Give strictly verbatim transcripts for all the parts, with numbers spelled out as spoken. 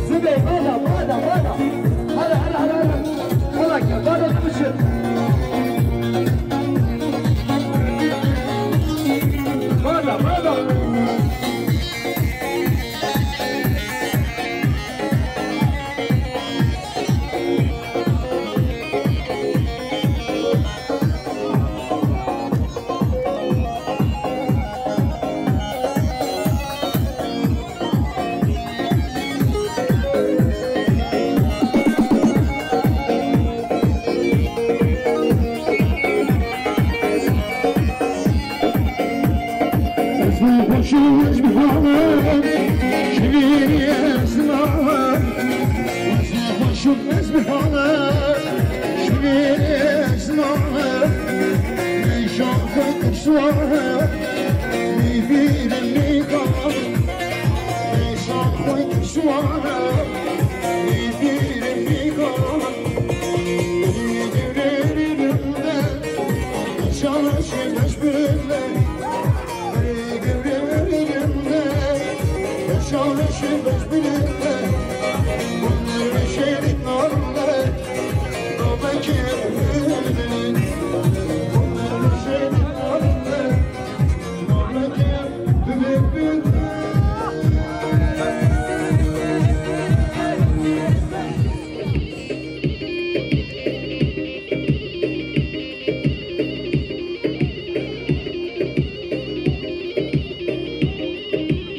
Zibê, bala, bala, bala. Hala, hala, hala, hala. Hala, gel, bala, demişir. Bala, bala. Ez ne başım, ez bir halim, şirin esnaf. Ez ne başım, ez bir halim, şirin esnaf. Ne şafak kuşlar, ne birim, ne kan. Ne şafak kuşlar, ne birim, ne kan. Ne görerim de, ne çalışır, ne şbirle.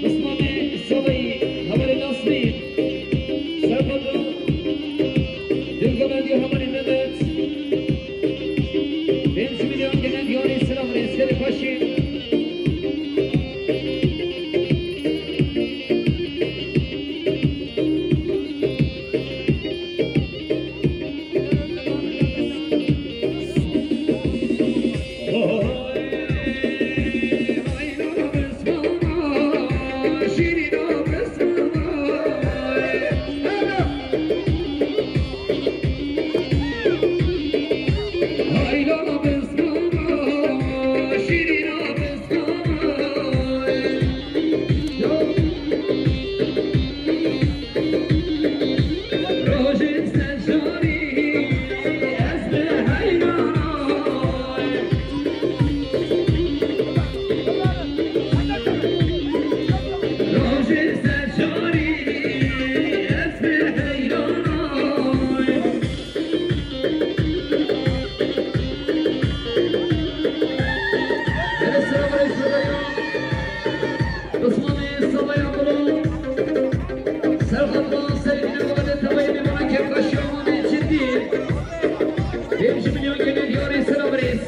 Osmanê Saleyî, hevalê Nasrî, Serxwedran, Dilgomendî, hevalê Mehmet, pênc milyon gene diyarî silav rêzkerê xweşî. Osmanê Salaya Bolo, Serxwedran, Serînê Xwedê tevayê mêvanan kêfxweşiya wan ê cidî. Pênc milyon gene diyarî silav rêz.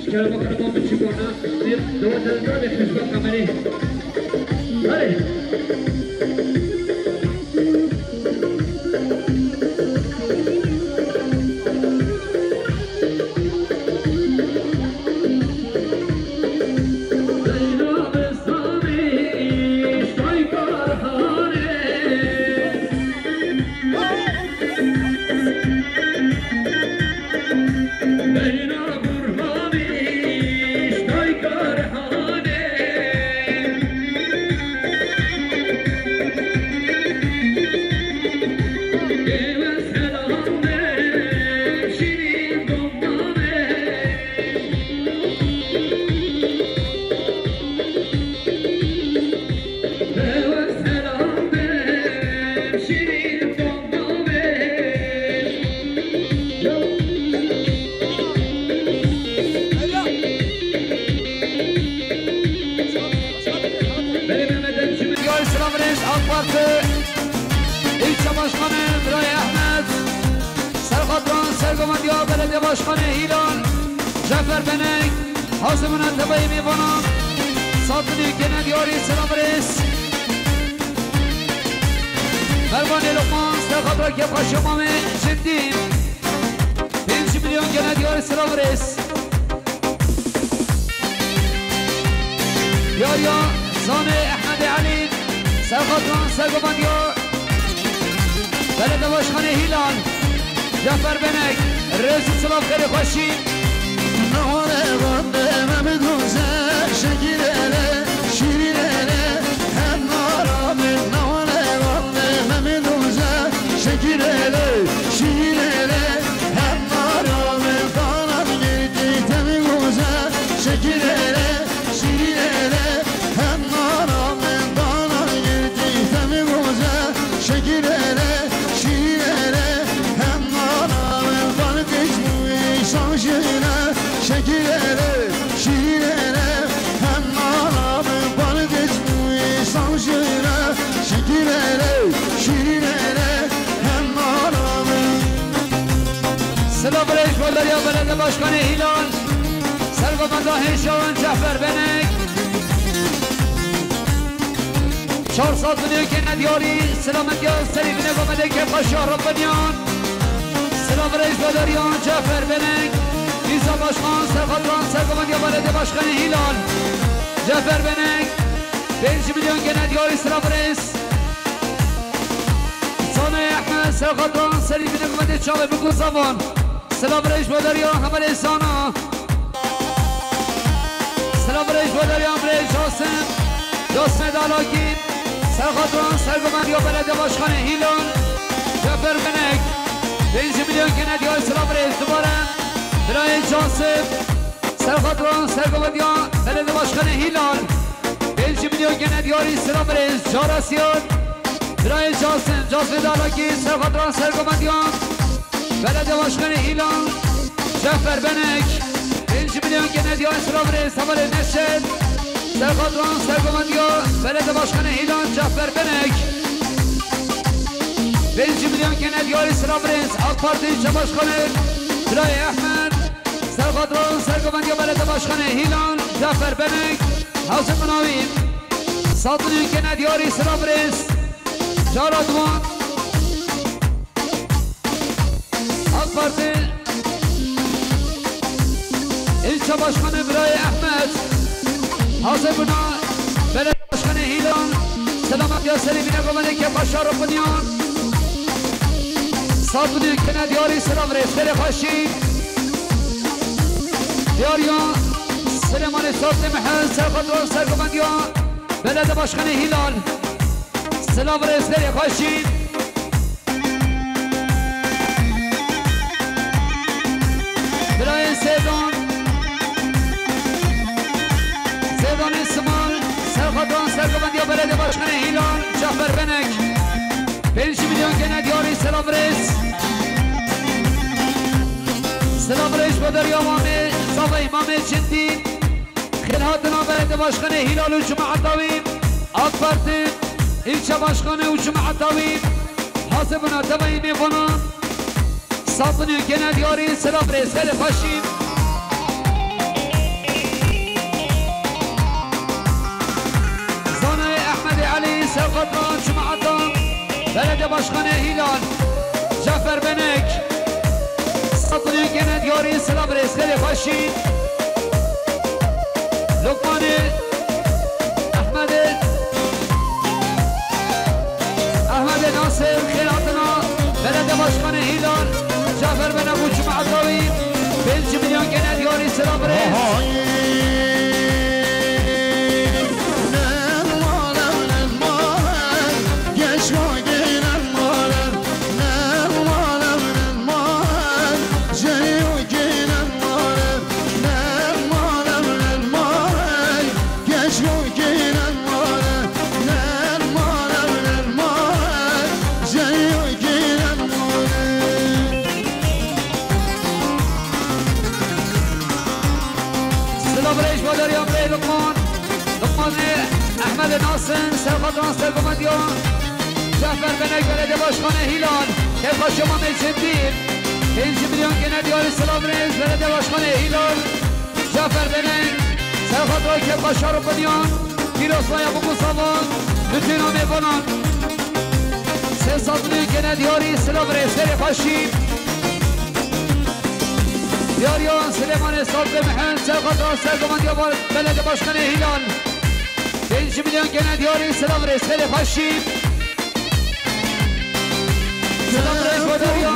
Şikara bakana ma biçî kona. Dewa televîzyonê xizmet kamerê. Hadi. Belê Mehmet Demçi, Yar Silav Rêz, AK Parti, ilçe başkanı Biray Ehmed, Serxwedran, Sergovendiya Belediye Başkanı Hilal, Cafer Benek, hazimine tevayê mêvanan, Satınî gene diyarî silav rêz. Mervanê Lokman, Serxwedran kêfxweşiya mamê Cindî. Pênc milyon gene diyarî silav rêz. Yariya Zanê Ehmedê Elî, Serxatran sergovendiya Belediye Başkanı Hilal Cafer Benek, rêz û silav, xêr û xweşî. Navale vande Mehmet Hoca, şekilele, şirinele, hem nara min. Navale vande Mehmet Hoca, şekilele, şirinele, hem nara min. Danan girdi temi Hoca, şekilele, şirinele, hem nara min. Danan girdi temi Hoca, şekilele, şirinele, hem nara min. Balkıç bu insan şirinele, şekilele, şirinele, hem nara min. Balkıç bu insan şirinele, şekilele, şirinele, hem nara min. Silav rêz bo derya Belediye Başkanı Hilal, sergovenda Hêşan Cafer Benek. Çar sed milyon kene diyarî, selametiya serî binê gomedê kêfxweşiya Rabbaniyan. Silav rêz bo derya Cafer Benek, Îsa Başkan, serxatran sergovendiya Belediye Başkanı Hilal. Cafer Benek, pênc milyon kene diyarî, silav rêz. Zanê Ehmed, serxatran serî binê gomedê çavê Biko Zavan. Silav rêz bo derya hevalê Zana. Silav rêz bo derya birê Casim. Casim Dalakî. Serxatran sergovendiya Belediye Başkanı Hilal Cafer Benek. Pênc milyon kene diyar, silav rêz dubare. Birayê Casim. Serxatran sergovendiya Belediye Başkanı Hilal. Pênc milyon kene diyarî, silav rêz. Cara Siyan. Birayê Casim. Casim Dalakî. Serxatran sergovendiya Belediye Başkanı Hilal Cafer Benek. Pênc milyon kene diyar, silav rêz. Hevalê Neşet. Serxatran sergovendiya Belediye Başkanı Hilal Cafer Benek. Pênc milyon kene diyarî, silav rêz. AK Parti ilçe başkanı Birayê Ehmed. Serxatran sergovendiya Belediye Başkanı Hilal Cafer Benek. Hazır mınavî. Sed milyon kene diyarî, silav rêz. Cara duwan. AK Parti ilçe başkanı Birayê Ehmed. Hazır buna Belediye Başkanı Hilal. Selametiya serî binê gomedê kêfxweşiya Rabbaniyan. Sed milyon kene diyarî, silav rêz, xêr û xweşî. Diyariya Silêmanê Sazê Mihel, serxatran sergovendiya Belediye Başkanı Hilal. Silav rêz, xêr û xweşî. Birayê Sêdan. Sêdanê Simal. Serxatran sergovendiya Belediye Başkanı Hilal Cafer Benek. Pênc milyon kene diyarî, silav rêz. Silav rêz bo derya Mamê Zavey, Mamê Cindî. Xêrhatina Belediye Başkanı Hilal û cemaeta wî, AK Parti ilçe başkanı û cemaeta wî, hazir buna devayî mêvanan. Sed milyon kene diyarî, silav rêz, xêr û xweşî. Zanayê Ehmedê Elî, serxatran cemaeta Belediye Başkanı Hilal Cafer Benek. Sed milyon kene diyarî, silav rêz, xêr û xweşî. Lokmanê Ehmedê, Ehmedê Nasir, xêrhatina Belediye Başkanı Hilal Cafer Benek û cemaeta wî, pênc milyon kene diyarî, silav rêz. Silav rêz bo derya birê Luqman. Luqmanê Ehmedê Nasin, serxatran sergovendiya Cafer Benek, Belediye Başkanı Hilal. Kêfxweşiya Mamê Cindî. Pênc milyon kene diyarî, silav rêz, Belediye Başkanı Hilal Cafer Benek. Serxatran kêfxweşiya Rabbaniyan. Pîroz baya Biko Zavan. Bütün mêvanan. Sê sed milyon kene diyarî, silav rêz, xêr û xweşî. Diyariya Silêmanê Sazê Mihel, serxatran sergovendiya Belediye Başkanı Hilal. Pênc milyon gene diyarî, silav rêz, xêrê xweşî. Silav rêz bo derya.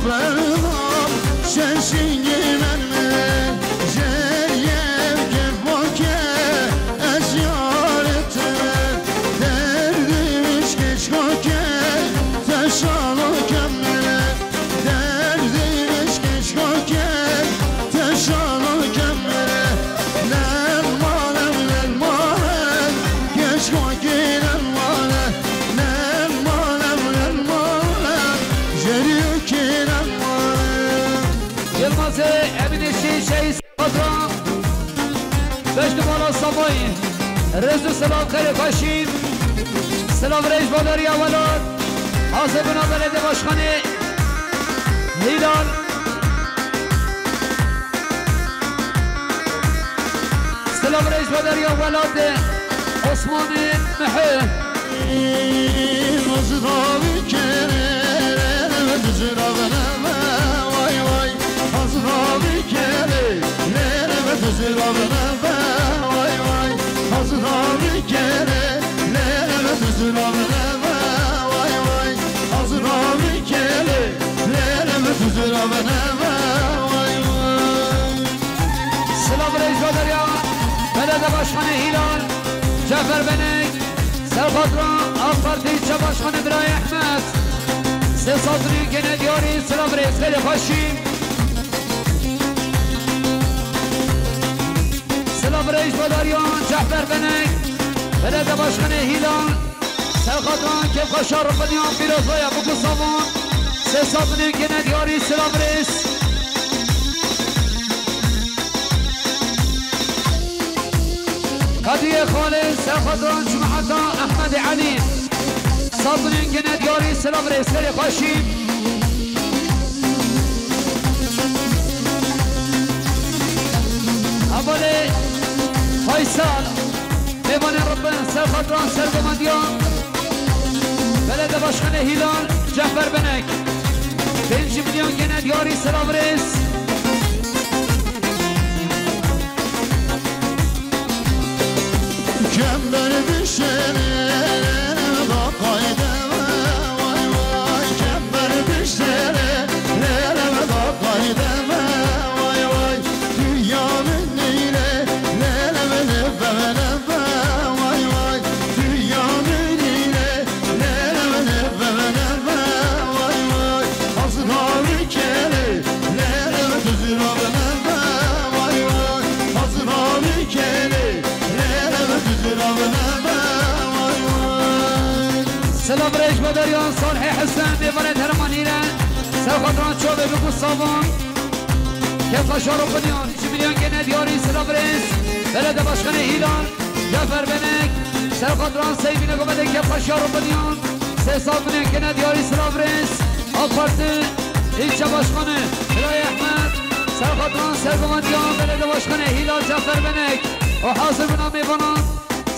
Berdam, şeşîngî men me, jer yev kef boke, ez yarê te me. Derdî wişkê çikoke, teşalo kemere. Derdî wişkê çikoke, teşalo kemere. Lel malem, lel malem, keçkokî lel malem. Lel malem, lel malem, jeriyokî lel malem. Yılmaz'ı Emine Şişe'yi Patron, beş numara Samoy, Rezu Selam Kare Kaşin, Selam Reis Badariya Velat, Hazırgına Belediye Başkanı Hilal, Selam Reis Badariya Velat, Osman'ı Mühü. Hazır abi kere, dizir abine be, vay vay. Hazır abi kere, lere ve dizir abine be, vay vay. Hazır abi kere, lere ve dizir abine be, vay vay. Hazır abi kere, lere ve dizir abine be, vay vay. Silav Reis Badariya, Belediye Başkanı Hilal, Cafer Benek, Serkatran, AK Parti ilçe başkanı Biray Ahmet. Sê sed milyon gene diyarî, silav rêz, xêrê xweşî. Silav rêz bo dariyan, Cafer Benek, Belediye Başkanı Hilal, Serkatran, kêfxweşa rifiniyan, pîrozaya biku savon. Sê sed milyon gene diyarî, silav rêz. Kadriye Xalid, Serxwezan, Cumheta Ehmedê Elî. Sed milyon gene diyarî, silav rêz, xêrê xweşî. Hevalê Faysal, mêvanê ribin, Serxwezan, sergomendiyan. Belediye Başkanı Hilal, Cafer Benek. Pênc milyon gene diyarî, silav rêz. Kember bişêre, da qayde me, vay vay. Kember bişêre, lere me da qayde me, vay vay. Dünya min neyre, lere me lebe me lebe, vay vay. Dünya min neyre, lere me lebe me lebe, vay vay. Hazır abi kere, lere me tuzura me lebe, vay vay. Hazır abi kere, Silav rêz bo dariyan, Salihê Hesen, mêvanê Dermanî re, Serxwezan, çavê biku savon. Kêfa şaro biniyan, iki milyon gene diyarî, silav rêz. Belediye Başkanı Hilal, Cafer Benek, Serxwezan, Seybîne Gomede, kêfa şaro biniyan. Sê sed milyon gene diyarî, silav rêz. AK Parti ilçe başkanı Hilal Ahmet, Serxwezan, sergomendiyan, Belediye Başkanı Hilal, Cafer Benek. O hazır bina mêvanan.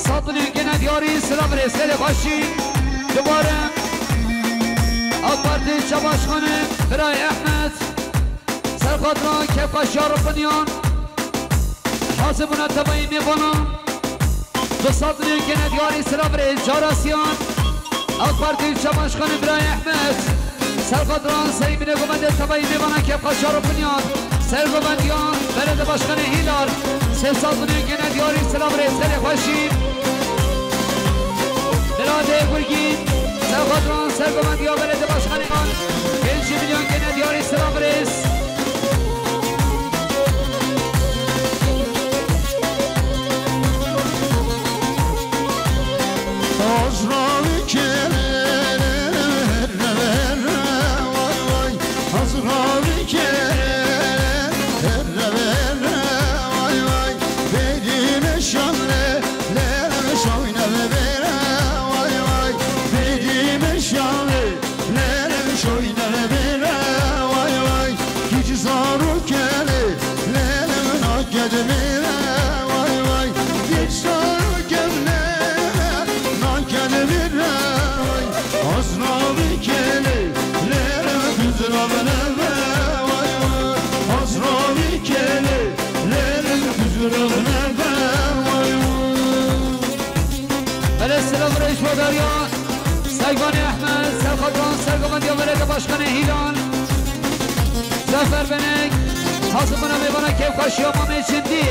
Sed milyon gene diyarî, silav rêz, xêrê xweşî. Dubare AK Parti ilçe başkanı Biray Ahmet, Serxwezan, kêfa şaro biniyan. Hazir bûna tebayî mêvanan. Du sed milyon gene diyarî, silav rêz, carasiyan. AK Parti ilçe başkanı Biray Ahmet, Serxwezan, Seybîne Gomede, tebayî mêvana, kêfa şaro biniyan. Sergomendiyan, Belediye Başkanı Hilal, sê sed milyon gene diyarî, silav rêz, xêrê xweşî. Miradê Gurgîn, Serxwezan, sergomendiyan, Belediye Başkanı Hilal, pênc milyon gene diyarî, silav rêz. Silav rêş bo dariya Seyvanê Ehmed, serxatran sergovendiya Belediye Başkanê Hîlan. Cafer Benek, hazir bûna mêvana kêfxweşiya Mamê Cindî.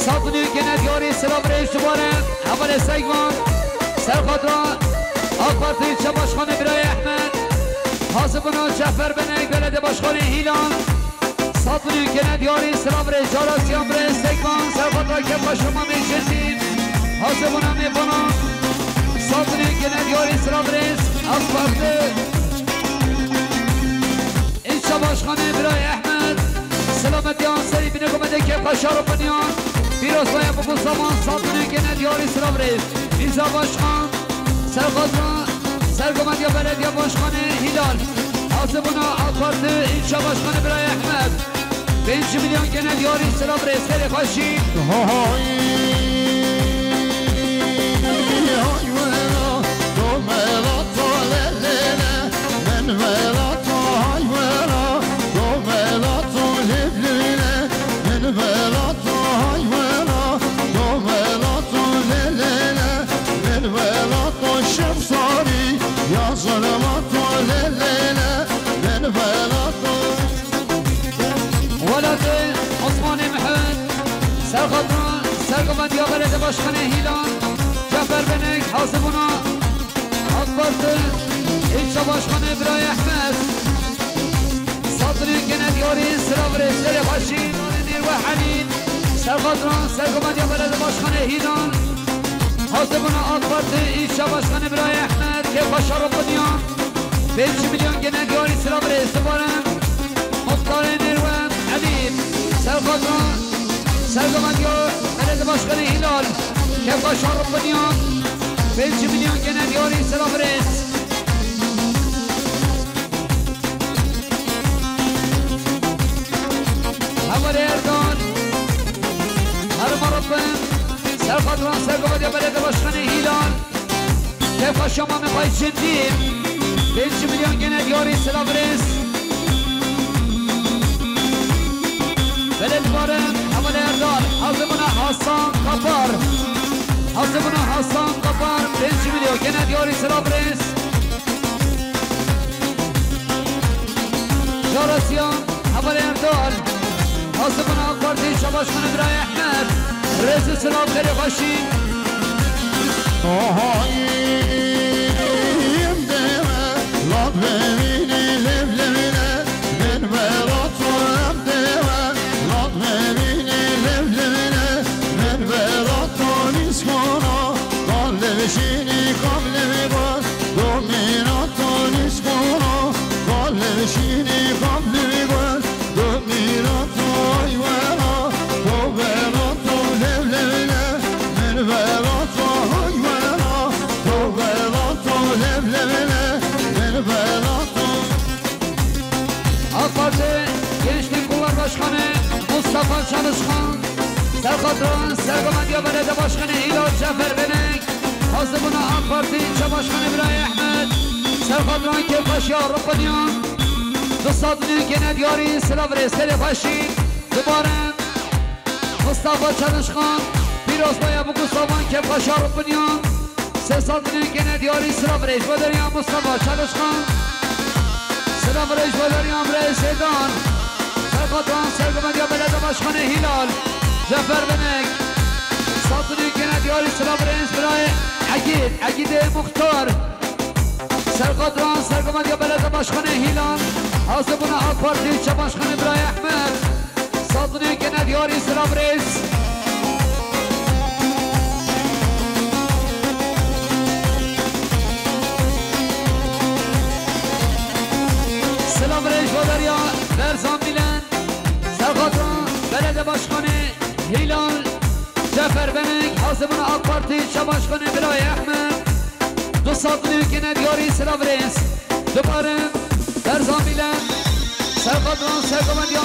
Sed milyon gene diyarî silav rêş dubare. Hevalê Seyvan, serxatran AK Parti ilçe başkanê Birayê Ehmed. Hazir bûna Cafer Benek, Belediye Başkanê Hîlan. Sed milyon gene diyarî silav rêş, cara siyan rêş, Seyvan, serxatran kêfxweşiya Mamê Cindî. Hazir bûna mêvana. Sed milyon gene diyarî silav rêş, AK Parti. Înşa Başkanê Birayê Ehmed, selametiya serî binê gomedê kêfxweşa rûpiniyan. Pîroz baye biku saman, sed milyon gene diyarî silav rêş. Înşa Başkan, serxatran sergovendiya Belediye Başkanê Hîlan. Hazir bûna AK Parti, Înşa Başkanê Birayê Ehmed. Pênc milyon gene diyarî silav rêz, serê xweşî. Hay, hay wela, do mela to lelele, men mela to hay wela, do mela to levlele, men mela to hay wela, do mela to lelele, men mela to şemsarî, ya zalama to lelele, men mela to Welatê Osmanê Mihed, serxatran sergovendiya Belediye Başkanê Hîlan, Cafer Benek, hazir bûna AK Parti, ilçe başkanê Birayê Ehmed. Sed milyon gene diyarî silav rêş, serê xweşî, Nîrwe Elî, serxatran sergovendiya Belediye Başkanê Hîlan. Hazir bûna AK Parti, ilçe başkanê Birayê Ehmed, kêfxweşa rûpiniyan. Pênc milyon gene diyarî silav rêz dubare. Muxtarê Nêrwe Edîb, serxatran sergovendiya Belediye Başkanê Hîlal, kêfxweşa rûpiniyan. Pênc milyon gene diyarî silav rêz. Hevalê Erdal, herima rûpin, serxatran sergovendiya Belediye Başkanê Hîlal. Kêfxweşiya Mamê xwe yê Cindî, pênc milyon gene diyarî silav rêz. Belê dibarin, hevalê Erdal, hazir bûna Hasan Kapar. Hazir bûna Hasan Kapar, pênc milyon gene diyarî silav rêz. Cara siyan, hevalê Erdal. Hazir bûna AK Parti ilçe başkanê Birayê Ehmed. Rêz û silav, serê xweşî. Ahayî, em dewe, lat bevînî levlevîne, min velato em dewe, lat bevînî levlevîne, min velato nîskona, lat levşînî kam levî bar, domîna to nîskona, lat levşînî kam levî bar. Domîna to haywena, to vela to levlevle, min vela to haywena, to vela to levlevle, min vela to. AK Parti Gençlik Kollar Başkanı Mustafa Çalışkan, serxatran sergovendiya Belediye Başkanı Hilal Cafer Benek, hazir bûna AK Parti ilçe başkanı Birayê Ehmed, serxatran kêfxweşiya rûpiniyan. Du sed milyon gene diyarî silav rêz, serê xweşî. Dubare Mustafa Çalışkan, pîroz baye biku saman kêfxweşa rûpiniyan. Sê sed milyon gene diyarî silav rêz, ji bo dariya Mustafa Çalışkan. Silav rêz, ji bo dariya Emre Seydan. Serxatran sergovendiya Belediye Başkanı Hilal Cafer Benek. Sed milyon gene diyarî silav rêz, Birayê Egîd, Egîdê Muxtar. Serxatran sergovendiya Belediye Başkanı Hilal, hazir bûna AK Parti ilçe başkanı Birayê Ehmed. Sed milyon gene diyarî silav rêz. Silav rêz ji bo dariya Berzan Mîlen. Serxatran Belediye Başkanı Hilal Cafer Benek, hazir bûna AK Parti ilçe başkanı Birayê Ehmed. Du sed milyon gene diyarî silav rêz. Dubare Berzan Mîlen, serxatran sergovendiya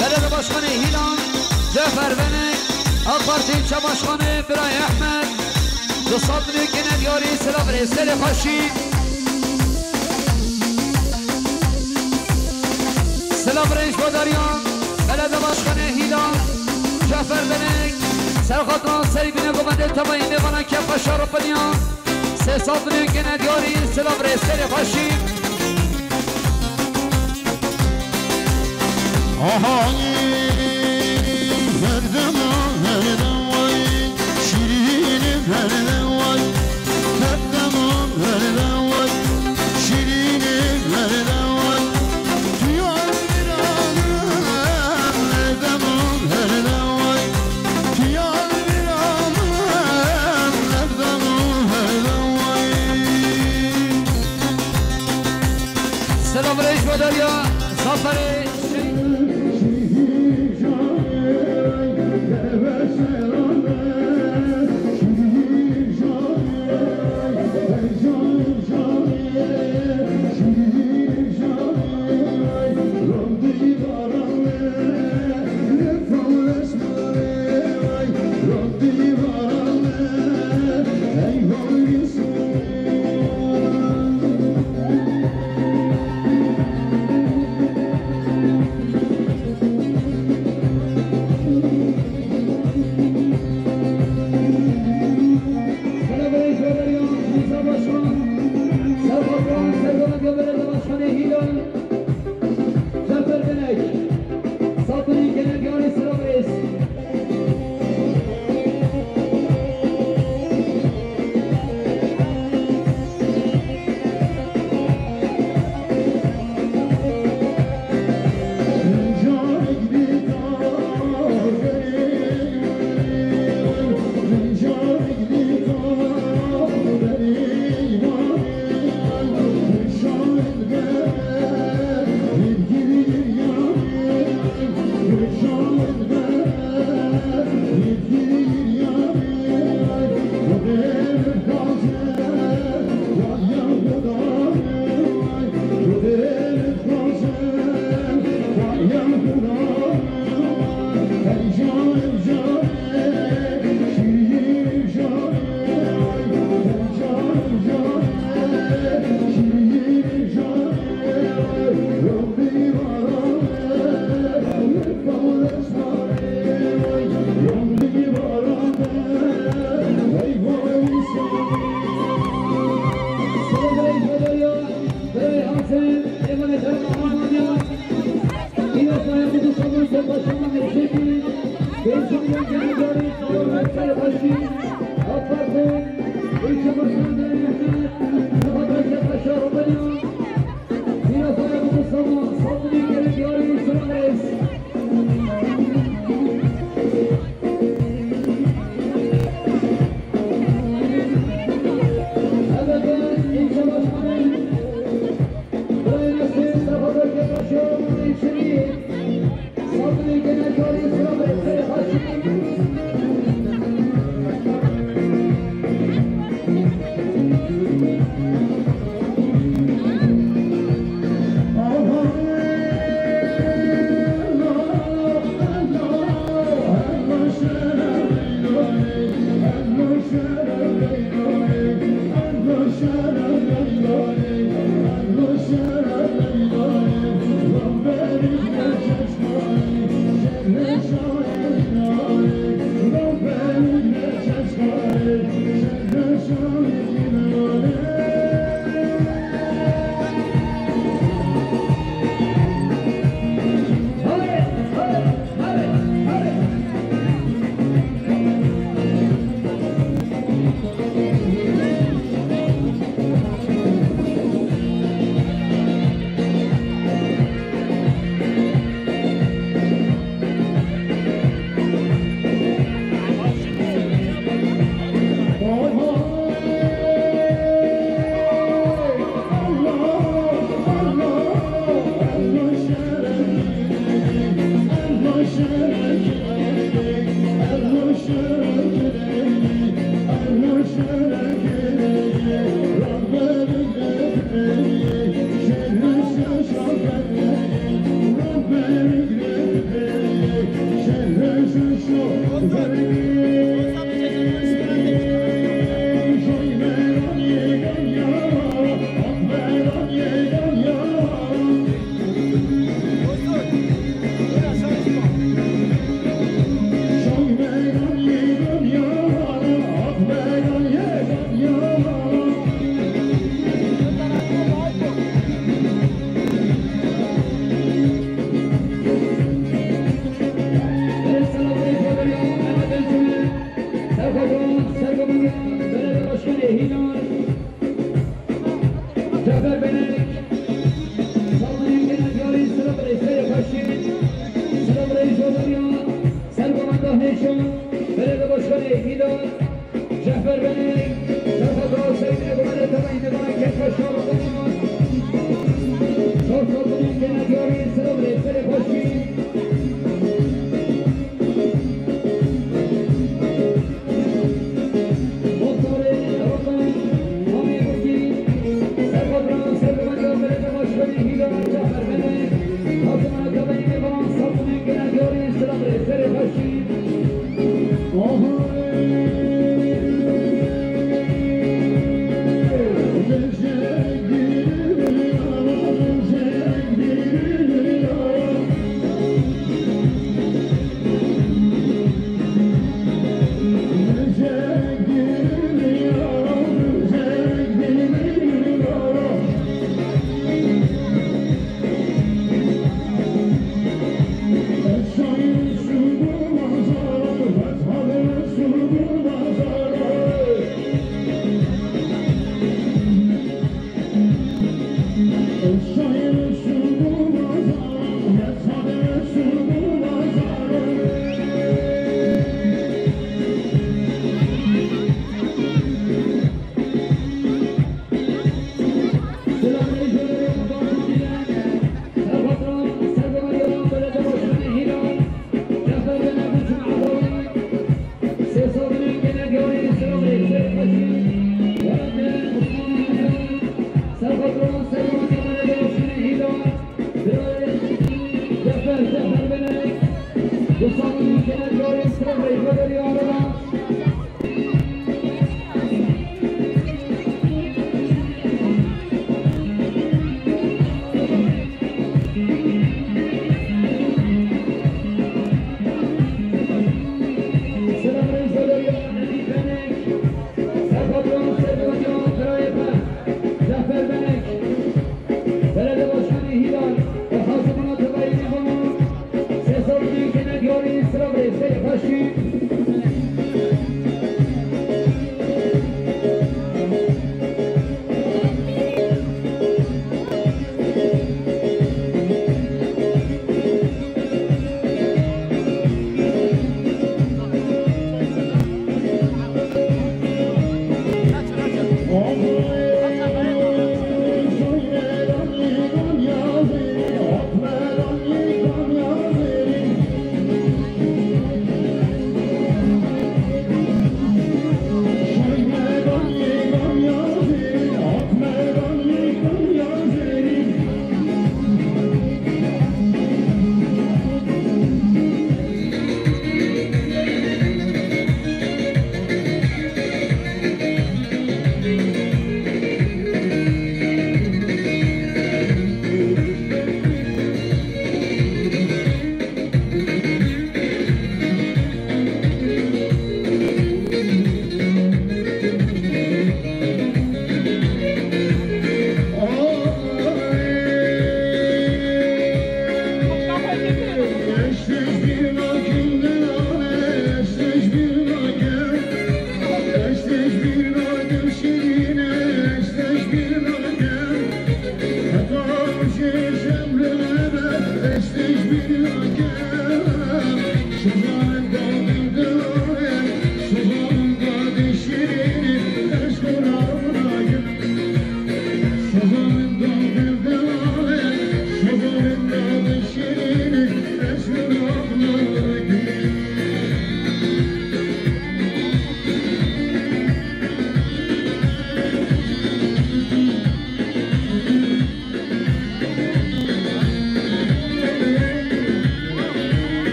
Belediye Başkanı Hilal Cafer Benek, AK Parti ilçe başkanı Birayê Ehmed. Du sed milyon gene diyarî silav rêz, serê xweşî. Silav rêz ji bo dariya Belediye Başkanı Hilal Cafer Benek, serxatran serî binê gomendê temayî mêvana kêfxweşa Dinya, sê saf nû gene diyarî, silav rê serê xweşî. Aha, her dema, her dema, şîrînê her dema, her dema, her dema, şîrînê her dema. Selam reis Badarya, Zaferê.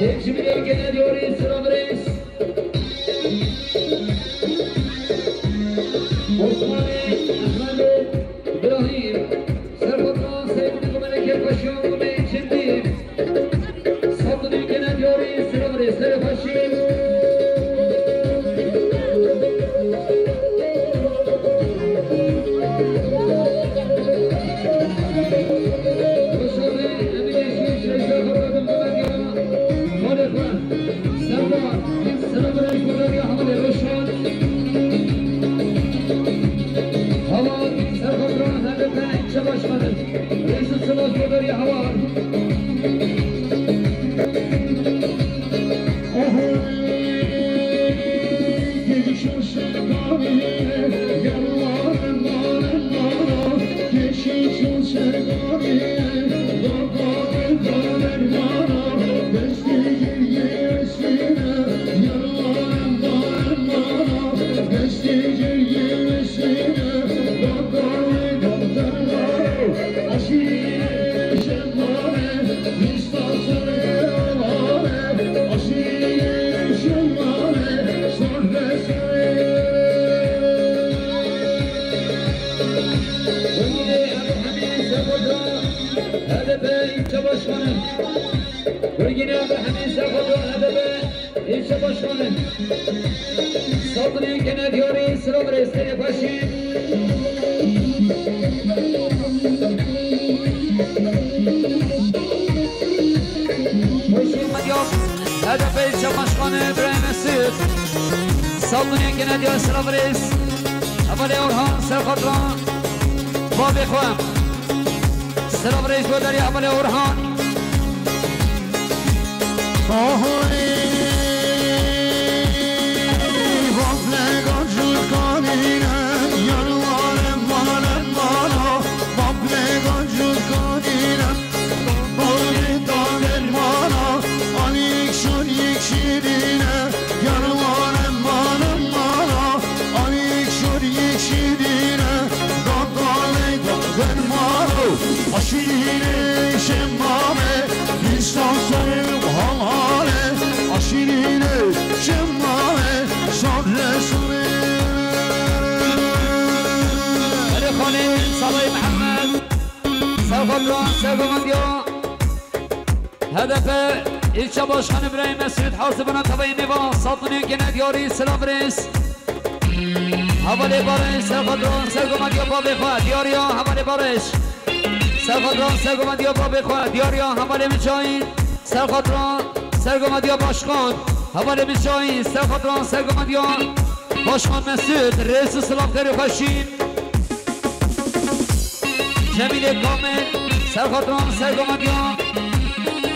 Tepçimiler genel yöre sıra Osman'ı Ahmet İbrahim. Serhat'la sevgili Meleke Paşa ve Çetin. Saldırı gelen yöre sıra Esmer Paşa. Gurgînê Abdulhamîd Sefo, HDP, ilçe başkanı. Saldırıya gelen diyarı sıra ve restleri başı. Başkanı yok. HDP ilçe başkanı İbrahim Esir. Saldırıya gelen diyarı sıra ve res. Abale Orhan Serhatran. Babi Xwem. Silav reis godarî Hevalê Orhan. Ahoy, bap ne gacur kanine, yar wale male mala, bap ne gacur kanine, boli daver mala, anik şun yek şirine, yar wale male mala. Muhammed, Serxatran, Sergomendiya, H D P ilçe başkanı İbrahim Mesut, hazır buna tavayı meyva, Satın'ın gene diyarı, selam reis. Hevalê Barış, Serxatran, Sergomendiya babê xwe, diyariya, hevalê Barış. Serxatran, Sergomendiya babê xwe, diyariya, hevalê Mücahit. Serxatran, Sergomendiya başkan, hevalê Mücahit. Serxatran, Sergomendiya başkan Mesut, reis, selam, xêr û xweşî. Cemîlê Kamil, Serxatran, Sergomendiya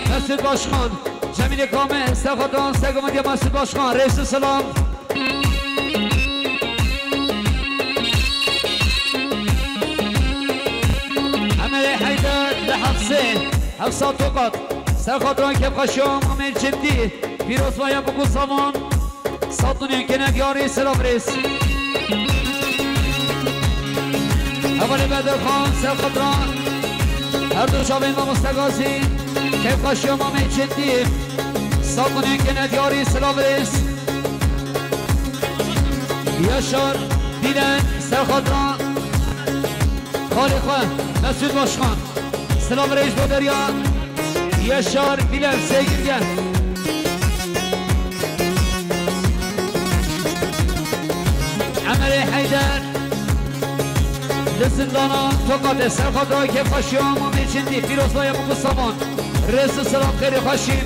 Mesut başkan. Cemîlê Kamil, Serxatran, Sergomendiya Mesut başkan, reis, selam. Emelê Heyder li Hefsê, Hefsa Tokat, Serxatran, kêfxweşiya Mamê Cindî, pîrozbaya Bûk û Saman, Satunê kene diyarî, selam reis. Hevalê Bedirxan, Serxatran, her du çavên Mamoste Gazî, kêfxweşiya Mamê Cindî, Satunê kene diyarî, selam reis. Yaşar Bilen, Serxatran, xalê xwe, Mesut Başkan. Silav reis bo derya. Yaşar Bilen, Sêgirge. Emelê Heyder. Li zindana Tokatê, Serxatran, kêfxweşiya Mamê Cindî, pîrozbaya Bûk û Saman. Reis, silav, xêr û xweşî.